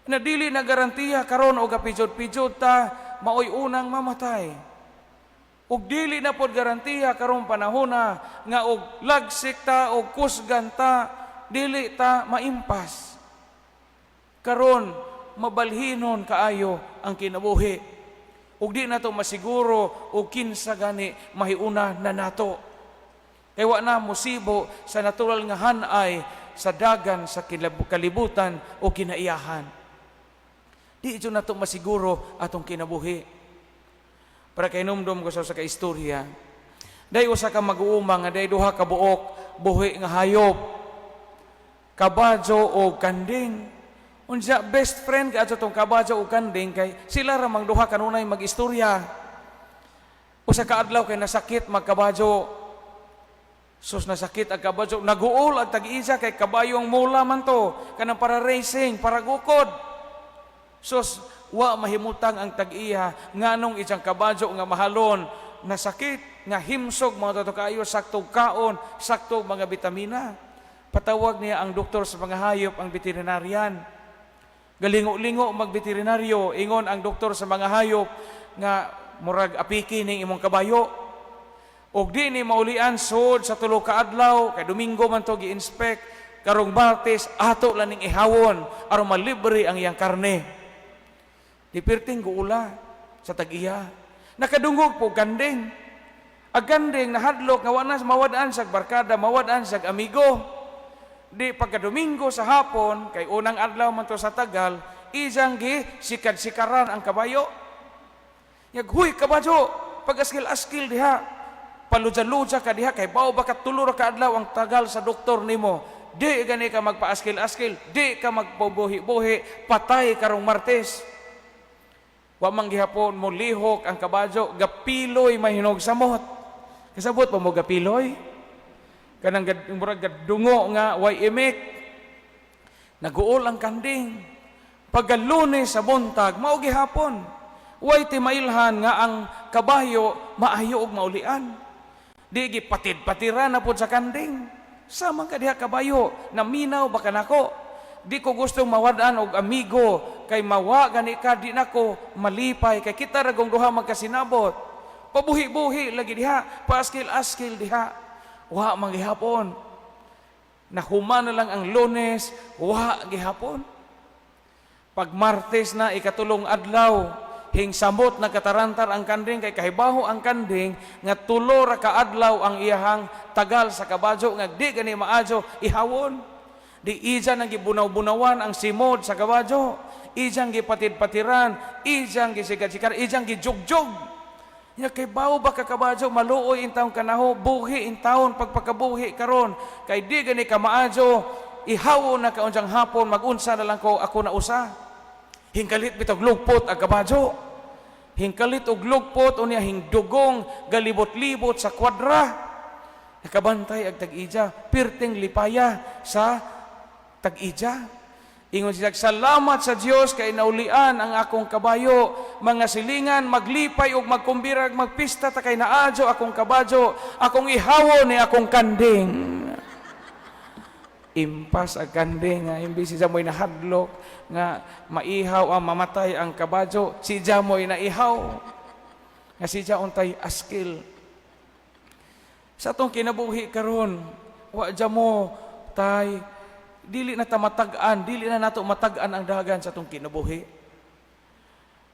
Na dili na garantiya karon og pijod-pijod ta, maoy unang mamatay. Ug dili na pod garantiya karong panahona nga og lagsik ta og kusgan ta, dili ta maimpas. Karon mabalhinon kaayo ang kinabuhi. Ug di nato masiguro og kinsa gani mahiuna na nato. Kay wa na musibo sa natural nga hanay sa dagan sa kalibutan o kinaiyahan. Di jud nato masiguro atong kinabuhi. Para kahinumdom ko sa usa ka istorya. Day usa ka mag-uuma nga day duha ka buok buhi nga hayop. Kabayo o kanding. Unsa, best friend ka tong kabayo o kanding kay sila ra mang duha kanunay mag-istorya. Usa ka adlaw kay nasakit magkabayo. Sus, nasakit ang kabayo. Naguol ang tag-isa kay kabayo ang mula man to. Kanang para racing, para gukod. Sus, wa mahimutang ang tag-iya nganong isang kabayo nga mahalon nasakit, nga himsog mga to kaayo, saktog kaon, saktog mga bitamina. Patawag niya ang doktor sa mga hayop, ang veterinarian. Galingo-lingo magveterinaryo, ingon ang doktor sa mga hayop nga murag apiki ning imong kabayo. Og di ni maulian sud sa 3 ka adlaw, kay Domingo man to gi-inspect, karong Martes ato lang ning ihawon aron malibre ang iyang karne. Di pirting guula sa tag-iya. Nakadungog po kanding. Ang kanding nahadlok nga wa na mawad-an sa barkada, mawad-an sa amigo. Di pagka Domingo sa hapon, kay unang adlaw man to sa tagal, iyang gi sikad-sikaran ang kabayo. Yag, "Huy kabayo, pag-askil-askil diha. Paludya-ludya ka diha kay bao ba ka 3 ra ka adlaw ang tagal sa doktor nimo. Di gani ka magpaaskil-askil, di ka magpabuhi-buhi, patay karong Martes." Wa man gihapon mo lihok ang kabayo, gapiloy mahinog samot. Kasabot pa mo gapiloy? Kanang murag gadungo nga way imik. Naguol ang kanding. Pagka Lunes sa buntag, mao gihapon. Way timailhan nga ang kabayo maayo og maulian. Di gipatid-patiran na pod sa kanding. Sama ka diha kabayo, naminaw ba ka nako? Di ko gustong mawad-an og amigo kay mawa gani ka, di nako malipay kay kita ra gong duha magkasinabot. Pabuhi-buhi lagi diha, paaskil-askil diha. Wa man gihapon. Nahuman na lang ang Lunes, wa gihapon. Pag Martes na ikatulong adlaw, hingsamot na katarantar ang kanding kay kahibaho ang kanding nga 3 ra ka adlaw ang iyahang tagal sa kabayo nga di gani maadyo ihawon. Di ija nang gibunaw-bunawan ang simod sa kabayo, ijang gipatid-patiran, ijang gisigad-sikar, ijang gijugjug. Nya kay bawo ba ka kabayo, maluoy intawon kanaho, buhi intawon pagpakabuhi karon kay di gani ka maadyo ihawon na kaunjang hapon, magunsa na lang ko ako na usa. Hingkalit bitog lugpot ang kabayo. Hingkalit og lugpot, unya hingdugong galibot-libot sa kwadra. Nakabantay ang tag-ija, pirting lipaya sa tag-ija. Ingon siya, "Salamat sa Dios kay naulian ang akong kabayo. Mga silingan, maglipay ug magkumbirag, magpista ta kay naadyo akong kabayo, akong ihawon ni akong kanding." Impas ang kanding nga imbis siya mo'y nahadlok nga maihaw ang mamatay ang kabayo, siya mo'y naihaw. Nga siya untay askil. Sa atong kinabuhi karon, wa mo tay dili na ta matag-an, dili na nato matag-an ang dagan sa atong kinabuhi.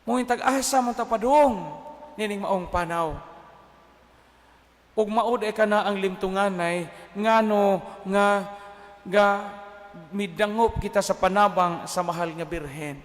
Mungin tag-asa man ta padung nining maong panaw. Ug mao ay kana ang limtunganay ngano nga ga midangop kita sa panabang sa mahal nga Birhen.